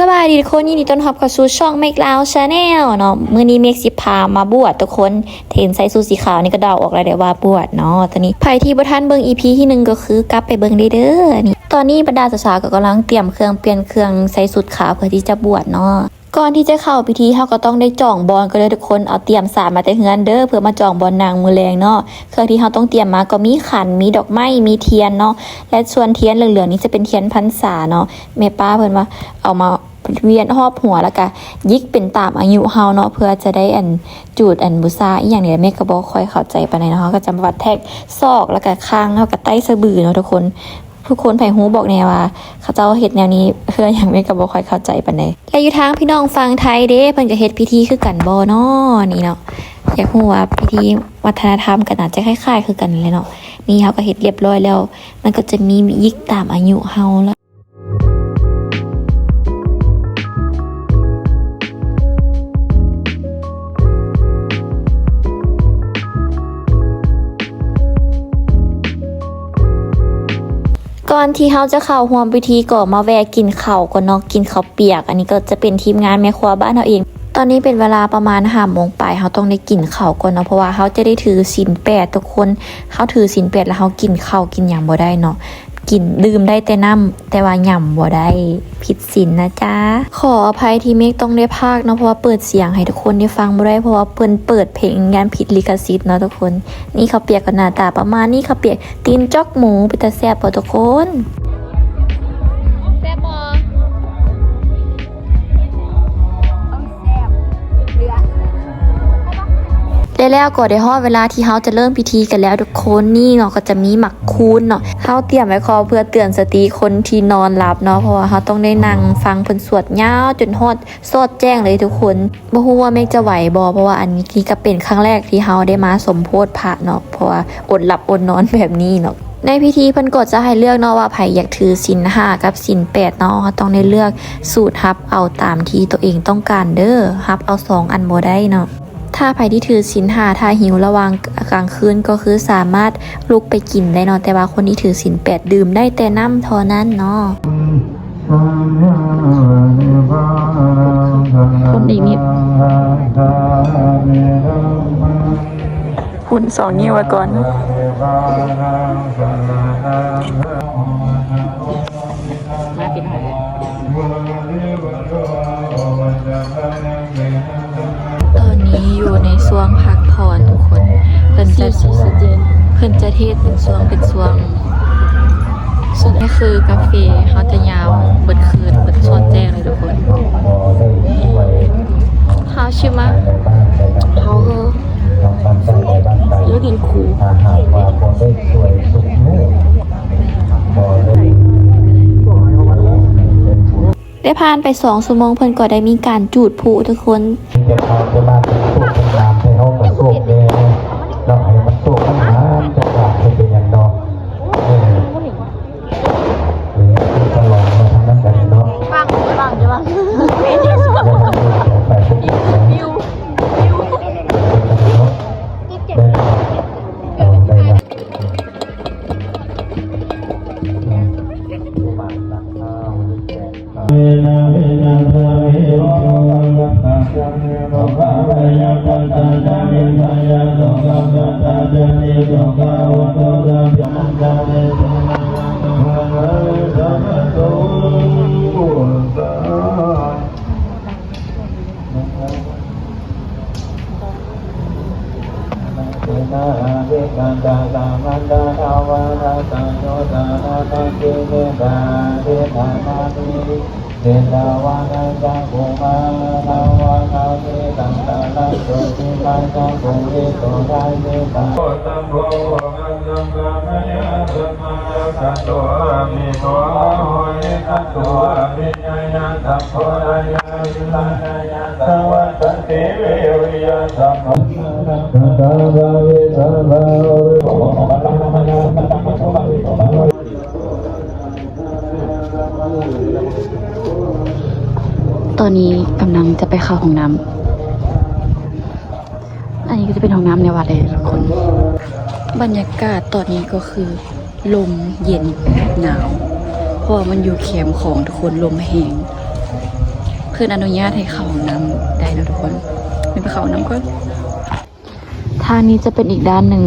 ສະບາຍດີທຸກຄົນ ຍິນດີຕ້ອນຮັບເຂົ້າສູ່ຊ່ອງເມັກລາວ Channel ເນາະ. ມື້ນີ້ເມັກຊິພາມາບວດທຸກຄົນ. ເຫັນໃສ່ຊຸດສີຂາວນີ້ກໍເດົາອອກແລ້ວເດ້ວ່າບວດເນາະ. ຕອນນີ້ໃຜທີ່ບໍ່ທັນເບິ່ງ ອີພີ ທີໜຶ່ງ ກໍຄືກັບໄປເບິ່ງໄດ້ເດີ. ນີ້ ຕອນນີ້ບັນດາສາວໆກໍກຳລັງຕຽມເຄື່ອງ ປ່ຽນເຄື່ອງ ໃສ່ຊຸດຂາວເພື່ອທີ່ຈະບວດເນາະ. ກ່ອນທີ່ຈະເຂົ້າພິທີ ເຮົາກໍຕ້ອງໄດ້ຈອງບ່ອນກ່ອນເດີທຸກຄົນ. ເອົາຕຽມສານມາແຕ່ເຮືອນເດີ ເພື່ອມາຈອງບ່ອນນັ່ງມື້ແລງເນາະ. ເຄື່ອງທີ່ເຮົາຕ້ອງຕຽມມາກໍມີຂັນ ມີດອກໄມ້ ມີທຽນເນາະ ແລະ ສ່ວນທຽນເຫຼືອງໆນີ້ຈະເປັນທຽນພັນສາເນາະ. ແມ່ປ້າເພິ່ນວ່າເອົາມາວຽນຮອບຫົວ ແລ້ວກະຢິກເປັນຕາມອາຍຸເຮົາເນາະ ເພື່ອຈະໄດ້ ອັນ ຈູດ ອັນ ບູຊາອີ່ຫຍັງນີ້ແຫຼະ. ແມ່ກໍບໍ່ຄ່ອຍເຂົ້າໃຈປານໃດເນາະ. ເຮົາກໍຈະມາວັດແທກຊອກ ແລ້ວກະຄາງ ແລ້ວກະໃຕ້ສະບືເນາະທຸກຄົນ. ທຸກຄົນໃຜຮູ້ບອກແດ່ວ່າເຂົາເຈົ້າເຮັດແນວນີ້ເພື່ອຫຍັງ? ແມ່ກໍບໍ່ຄ່ອຍເຂົ້າໃຈປານໃດ. ແລະ ຢູ່ທາງພີ່ນ້ອງຝັ່ງໄທເດ້ ເພິ່ນກໍເຮັດພິທີຄືກັນບໍ່ເນາະ? ນີ້ເນາະ ຢາກຮູ້ວ່າພິທີວັດທະນະທຳກໍໜ້າຈະຄ້າຍໆຄືກັນແຫຼະເນາະ. ນີ້ເຮົາກໍເຮັດລຽບຮ້ອຍແລ້ວ ມັນກໍຈະມີຍິກຕາມອາຍຸເຮົາລະ. ກ່ອນທີ່ເຮົາຈະເຂົ້າຮ່ວມພິທີ ກໍມາແວ່ກິນເຂົ້າກ່ອນເນາະ ກິນເຂົ້າປຽກ. ອັນນີ້ກໍຈະເປັນທີມງານແມ່ຄົວບ້ານເຮົາເອງ. ຕອນນີ້ເປັນເວລາປະມານຫ້າໂມງປາຍ ເຮົາຕ້ອງໄດ້ກິນເຂົ້າກ່ອນເນາະ ເພາະວ່າເຮົາຈະໄດ້ຖືສິນແປດທຸກຄົນ. ເຮົາຖືສິນແປດແລ້ວເຮົາກິນເຂົ້າກິນຫຍັງບໍ່ໄດ້ເນາະ. ກິນ ດື່ມໄດ້ແຕ່ນ້ຳ ແຕ່ວ່າຫຍ້ຳບໍ່ໄດ້ ຜິດສິນນະຈ໊ະ. ຂໍອະໄພທີ່ເມັກຕ້ອງໄດ້ພາກເນາະ ເພາະວ່າເປີດສຽງໃຫ້ທຸກຄົນໄດ້ຟັງບໍ່ໄດ້ ເພາະວ່າເພິ່ນເປີດເພງ ຢ້ານຜິດລິຂະສິດເນາະທຸກຄົນ. ນີ້ເຂົ້າປຽກກໍໜ້າຕາປະມານນີ້ ເຂົ້າປຽກຕີນຈອກໝູ ເປັນຕາແຊບບໍ່ທຸກຄົນ? ແຊບບໍ່? ແລ້ວກໍໄດ້ຮອດເວລາທີ່ເຮົາຈະເລີ່ມພິທີກັນແລ້ວທຸກຄົນ. ນີ້ເນາະ ກໍຈະມີໝາກຄູນເນາະ ເຮົາຕຽມໄວ້ຂໍເພື່ອເຕືອນສະຕິຄົນທີ່ນອນຫຼັບເນາະ ເພາະວ່າເຮົາຕ້ອງໄດ້ນັ່ງຟັງເພິ່ນສວດຍາວຈົນຮອດສອດແຈ້ງເລີຍທຸກຄົນ. ບໍ່ຮູ້ວ່າເມັກຈະໄຫວບໍ່ ເພາະວ່າອັນນີ້ກໍເປັນຄັ້ງແລກທີ່ເຮົາໄດ້ມາສົມໂພດພະເນາະ ເພາະວ່າອົດຫຼັບອົດນອນແບບນີ້ເນາະ. ໃນພິທີເພິ່ນກໍຈະໃຫ້ເລືອກເນາະວ່າໃຜຢາກຖືສິນຫ້າກັບສິນແປດເນາະ. ເຮົາຕ້ອງໄດ້ເລືອກສູດຮັບເອົາຕາມທີ່ຕົວເອງຕ້ອງການເດີ ຮັບເອົາສອງອັນບໍ່ໄດ້ເນາະ. ຖ້າໃຜທີ່ຖືສິນຫ້າ ຖ້າຫິວລະຫວ່າງກາງຄືນກໍຄືສາມາດລຸກໄປກິນໄດ້ເນາະ ແຕ່ວ່າຄົນທີ່ຖືສິນແປດດື່ມໄດ້ແຕ່ນ້ຳເທົ່ານັ້ນເນາະ. ຄົນອີກນິດ ຄຸ້ນສອງນິ້ວໄວ້ກ່ອນ. ຕອນນີ້ຢູ່ໃນຊ່ວງພັກຜ່ອນທຸກຄົນ ເພິ່ນຈະ ເພິ່ນຈະເທດເປັນຊ່ວງເປັນຊ່ວງ. ນີ້ຄືກາເຟ ເຮົາຈະຍາວເບິດຄືນ ເບິດສອດແຈ້ງເລີຍທຸກຄົນ. ເຮົາຊື່ມາ ເຮົາ ເອີ ເລີກເປັນຄູ ໄດ້ຜ່ານໄປສອງຊົ່ວໂມງ ເພິ່ນກໍໄດ້ມີການຈູດພລຸທຸກຄົນ. ມີແຕ່ເຂົາຈະມາເປັນໂຊກເປັນລາບໃຫ້ເຮົາກໍໂຊກແດ່ເນາະ ໃຫ້ມັນໂຊກມັນໝານຈັກບາດ ເຮັດເປັນຫຍັງເນາະ. ເອີ ເອີ ຄືຕະຫຼອດມາທາງນັ້ນກັນເນາະ ບັງ ຢ່າບັງ ຢ່າບັງ ແລ້ວມັນມີແຕ່ໄປພວກເຮົາເນາະ ໄດ້ເນາະ ເອົາໄດ້ເນາະ. ຕອນນີ້ກຳລັງຈະໄປເຂົ້າຫ້ອງນ້ຳ. ອັນນີ້ກໍຈະເປັນຫ້ອງນ້ຳໃນວັດເດ້ທຸກຄົນ. ບັນຍາກາດຕອນນີ້ກໍຄືລົມເຢັນໜາວ ເພາະວ່າມັນຢູ່ແຄມຂອງທຸກຄົນ ລົມແຮງ. ເພິ່ນອະນຸຍາດໃຫ້ເຂົ້າຫ້ອງນ້ຳໄດ້ເນາະທຸກຄົນ. ແມ່ນໄປເຂົ້າຫ້ອງນ້ຳກ່ອນ. ທາງນີ້ຈະເປັນອີກດ້ານໜຶ່ງ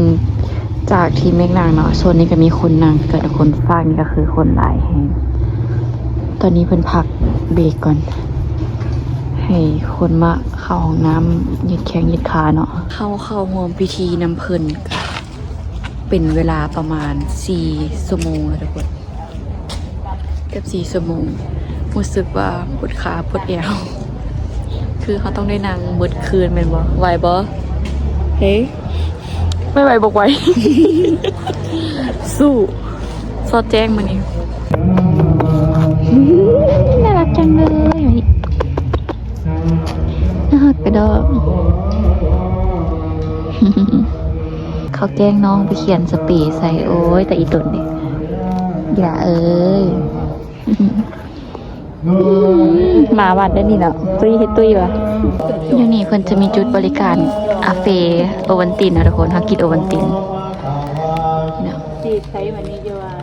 ຈາກທີ່ເມກນັ່ງເນາະ. ໂຊນນີ້ກໍມີຄົນນັ່ງຄືກັນທຸກຄົນ. ຟາກນີ້ກໍຄືຄົນຫຼາຍແຮງ. ຕອນນີ້ເພິ່ນພັກເບຣກກ່ອນ ໃຫ້ຄົນມາເຂົ້າຫ້ອງນ້ຳ ຍືດແຂ້ງຍືດຂາເນາະ. ເຮົາເຂົ້າຮ່ວມພິທີນຳເພິ່ນ ເປັນເວລາປະມານສີ່ຊົ່ວໂມງແລ້ວທຸກຄົນ. ເກືອບສີ່ຊົ່ວໂມງ. ຮູ້ສຶກວ່າປວດຂາປວດແອວ. ຄືເຮົາຕ້ອງໄດ້ນັ່ງເບິດຄືນແມ່ນບໍ່? ໄຫວບໍ່? ເຮີ້ຍ ໄມ່ໄຫວ ບໍ່ໄຫວ. ສູ້. ຊອດແຈ້ງມື້ນີ້. ອືມ ໜ້າຮັກຈັງເລີຍ. ໜ້າຮັກກະດອກ. ເຂົາແກ້ງນ້ອງໄປຂຽນສະເປໃສ່. ໂອ້ຍ ແຕ່ອີຕົນນີ້ ຢ່າເອີຍ. ອືມ ໝາວັດໄດ້ນີ້ເນາະ. ຕຸ້ຍເຮັດຕຸ້ຍວ່າ. ຢູ່ນີ້ເພິ່ນຈະມີຈຸດບໍລິການອາເຟ ໂອວັນຕິນເນາະທຸກຄົນ. ເຮົາກິນໂອວັນຕິນເນາະ.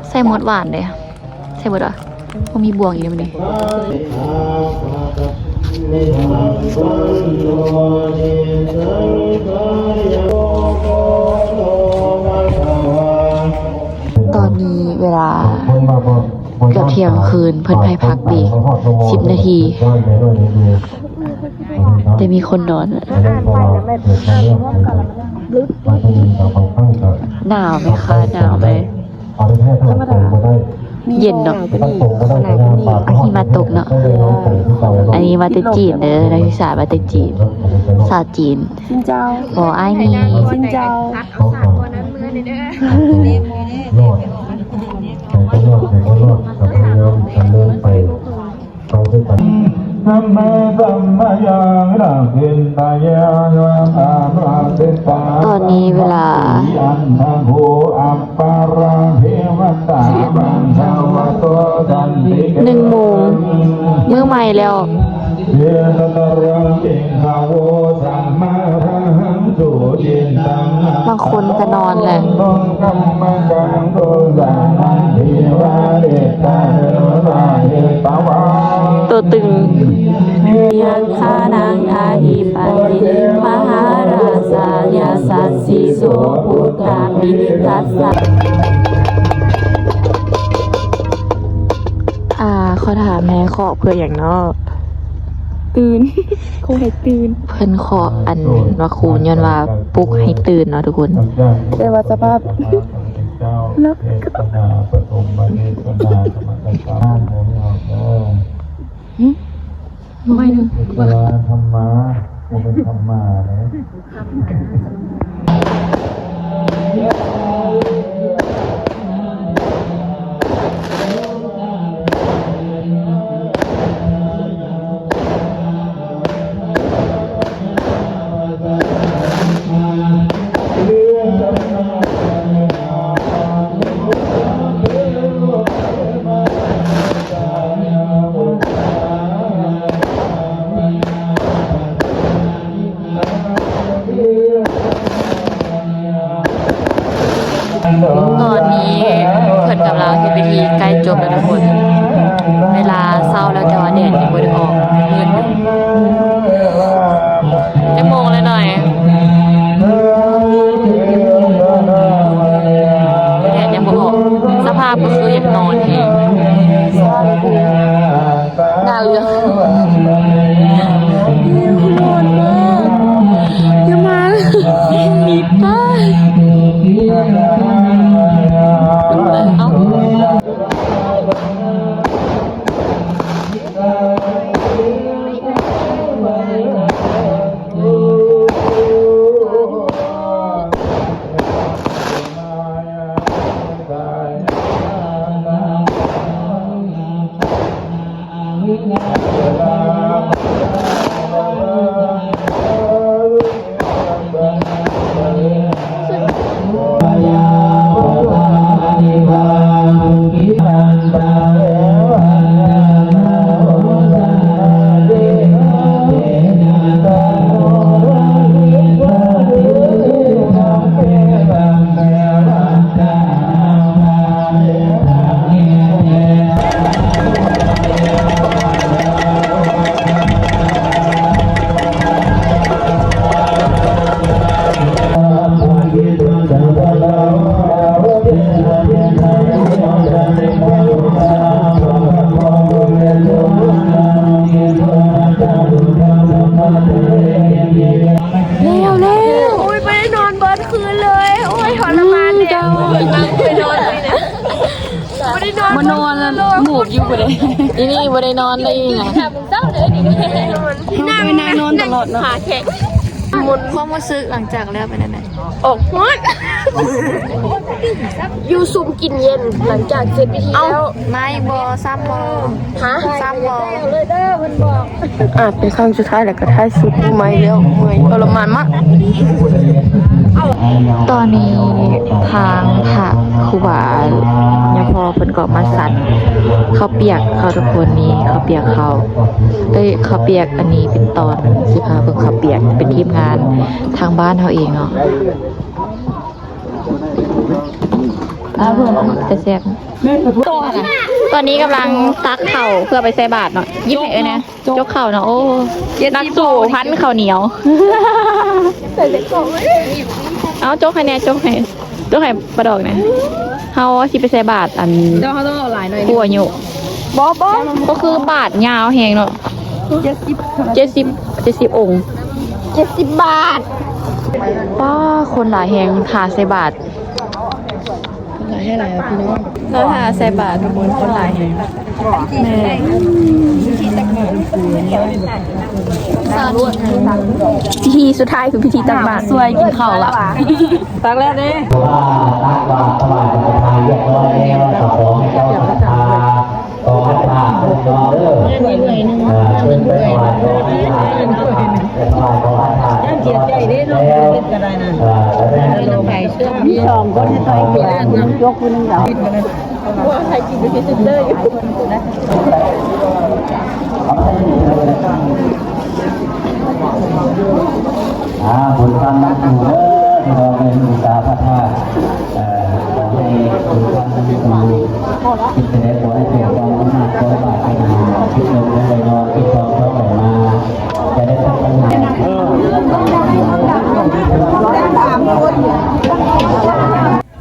ໃສ່ໝົດຫວານເດ້. ໃສ່ເບິດວະ? ບໍ່ມີບ່ວງອີກແລ້ວມື້ນີ້. ຕອນນີ້ເວລາເກືອບທ່ຽງຄືນ ເພິ່ນໃຫ້ພັກເບຣກສິບນາທີ ແຕ່ມີຄົນນອນ. ໜາວໄໝຄະ? ໜາວໄໝ? ເຢັນເນາະ. ອາ ຫິມະຕົກເນາະ. ອັນນີ້ມາແຕ່ຈີນເດີ ນັກສຶກສາມາແຕ່ຈີນ ສາວຈີນ. ບໍ່ ອ້າຍມີ. ຕອນນີ້ເວລາໜຶ່ງໂມງ ມື້ໃໝ່ແລ້ວ. ບາງຄົນກະນອນແຫຼະ. ໂຕຕຶງ. ຍັງຄານັງອະທິປະຕິມະຫາລາຊາ ຍະສັດສິໂສ ພຸດທະພິນິທັດສະ. ອ່າ ຂໍຖາມແດ່ ເຄາະເພື່ອຫຍັງເນາະ? ຕື່ນ ເຂົາໃຫ້ຕື່ນ. ເພິ່ນເຄາະອັນວ່າຄູນ ຍ້ອນວ່າປຸກໃຫ້ຕື່ນເນາະທຸກຄົນ. ແຕ່ວ່າສະພາບ ແລ້ວ ເທສະນາປະຖົມມະເທສະນາ ທຳມະກະຖາ ຫຶ? ບໍ່ໄຫວເດີ ທຳມາ ບໍ່ແມ່ນທຳມາເດ້. ຕອນນີ້ເພິ່ນກຳລັງເຮັດພິທີໃກ້ຈົບແລ້ວທຸກຄົນ. ເວລາເຊົ້າແລ້ວ ແຕ່ວ່າແດດຍັງບໍ່ໄດ້ອອກ ມືດຢູ່. ຈັກໂມງແລ້ວໜ້ອຍ? ແດດຍັງບໍ່ອອກ. ສະພາບກໍຄືຢາກນອນແຮງ. ໜ້າເຫຼືອງ ຢ່າມາ ໜີໄປ. ເອົ້າ. ຕອນ ບໍ່ໄດ້ ອີນີ້ບໍ່ໄດ້ນອນເລີຍອີນີ້ນະ ນາງນອນຕະຫຼອດເນາະ ຄວາມຮູ້ສຶກຫຼັງຈາກແລ້ວເປັນຈັ່ງໃດ? ອອກຮອດ ຢູ່ຊຸ່ມກິນເຢັນ ຫຼັງຈາກເສັດພິທີແລ້ວ ມາອີກບໍ່? ຊ້ຳບໍ່? ຮະ? ຊ້ຳບໍ່? ອາດເປັນຄັ້ງສຸດທ້າຍແລ້ວກໍທ້າຍສຸດ ບໍ່ໄໝ້ແລ້ວ ເມື່ອຍທໍລະມານມາກ. ຕອນນີ້ທາງພະຄູບາຍາພໍ່ເພິ່ນກໍມາສັນເຂົ້າປຽກເຂົ້າທຸກຄົນ ນີ້ເຂົ້າປຽກເຂົ້າ ເອີຍ ເຂົ້າປຽກ ອັນນີ້ເປັນຕອນ ຊິພາເບິ່ງເຂົ້າປຽກ ເປັນທີມງານທາງບ້ານເຮົາເອງເນາະ. ອາ ເພິ່ນ ແຊບ ຕອນ ຕອນນີ້ກຳລັງຕັກເຂົ້າເພື່ອໄປໃສ່ບາດເນາະ ຍິບໃຫ້ເອີຍແດ່ ຈົກເຂົ້າເນາະ. ໂອ້ ນັກສູ້ພັນເຂົ້າໜຽວ ເອົາ ຈົກໃຫ້ແດ່ ຈົກໃຫ້ ຈົກໃຫ້ປາດອກແດ່. ເຮົາຊິໄປໃສ່ບາດ ອັນ ແຕ່ວ່າເຮົາຕ້ອງເອົາຫຼາຍໜ້ອຍໜຶ່ງ ຜູ້ອາຍຸ ບໍ່ ບໍ່ ກໍຄືບາດຍາວແຮງເນາະ ເຈັດສິບ ເຈັດສິບ ເຈັດສິບອົງ ເຈັດສິບບາດ. ປ້າ ຄົນຫຼາຍແຮງ ຖ້າໃສ່ບາດ ຫຼາຍໃຫ້ຫຼາຍວ່າພີ່ນ້ອງ ແລ້ວຖ້າໃສ່ບາດທຸກຄົນ ຄົນຫຼາຍແຮງ ແມ່ ພິທີສຸດທ້າຍຄືພິທີຕັກບາດ ຊ່ວຍກິນເຂົ້າລະ ຕັກແລ້ວເດ້. ວ່າຕັກບາດຖວາຍສັງຄະທານຮຽບຮ້ອຍແລ້ວ ກໍຂໍໃຫ້ເຈົ້າສັດທາ ຂໍອັດຖະເດີ ເອີ ເພິ່ນໄປຖວາຍ ຂໍອັດຖະ ໄປຖວາຍ ຂໍອັດຖະ ເສຍໃຈເດ້ເນາະ ເຮັດກໍໄດ້ນະ ເອີ ມີສອງຄົນໃຫ້ໃສ່ ມີເລື່ອນນຳ ຍົກຜູ້ໜຶ່ງດອກ ວ່າໃຫ້ກິນໄປເສຍເລີຍ. ອ່າ ບຸນຄຳນຳສູ່ເດີ ພີ່ນ້ອງເອີຍ ອຸດສາພະທາດ ເອີ ຂໍໃຫ້ບຸນຄຳນຳສູ່ ຄິດຈະໄດ້ຂໍໃຫ້ເປັນຄວາມມະຫາໂພດ ປາຖະໜາ ຄິດເງິນໄດ້ນອນ ຄິດທອງໄດ້ມາ ຈະໄດ້ພບກັນໃໝ່.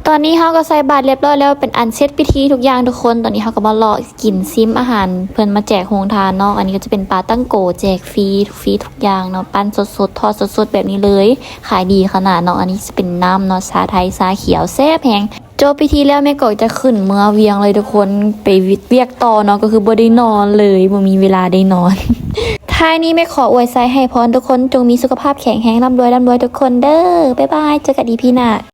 ຕອນນີ້ເຮົາກໍໃສ່ບາດຮຽບຮ້ອຍແລ້ວ ເປັນອັນເສັດພິທີທຸກຢ່າງທຸກຄົນ. ຕອນນີ້ເຮົາກໍມາເລາະກິນຊິມອາຫານເພິ່ນມາແຈກໂຮງທານເນາະ. ອັນນີ້ກໍຈະເປັນປາຕັງໂກ ແຈກຟຣີ ຟຣີທຸກຢ່າງເນາະ ປັ້ນສົດໆ ທອດສົດໆ ແບບນີ້ເລີຍ ຂາຍດີຂະໜາດເນາະ. ອັນນີ້ຈະເປັນນ້ຳເນາະ ຊາໄທ ຊາຂຽວ ແຊບແຮງ. ຈົບພິທີແລ້ວ ແມ່ກໍຈະຂຶ້ນເມືອວຽງເລີຍທຸກຄົນ ໄປວຽກຕໍ່ເນາະ ກໍຄືບໍ່ໄດ້ນອນເລີຍ ບໍ່ມີເວລາໄດ້ນອນ. ທ້າຍນີ້ແມ່ຂໍອວຍໄຊໃຫ້ພອນທຸກຄົນ ຈົ່ງມີສຸຂະພາບແຂງແຮງ ລ່ຳລວຍ ລ່ຳລວຍທຸກຄົນເດີ. ບາຍບາຍ ເຈີກັນອີພີໜ້າ.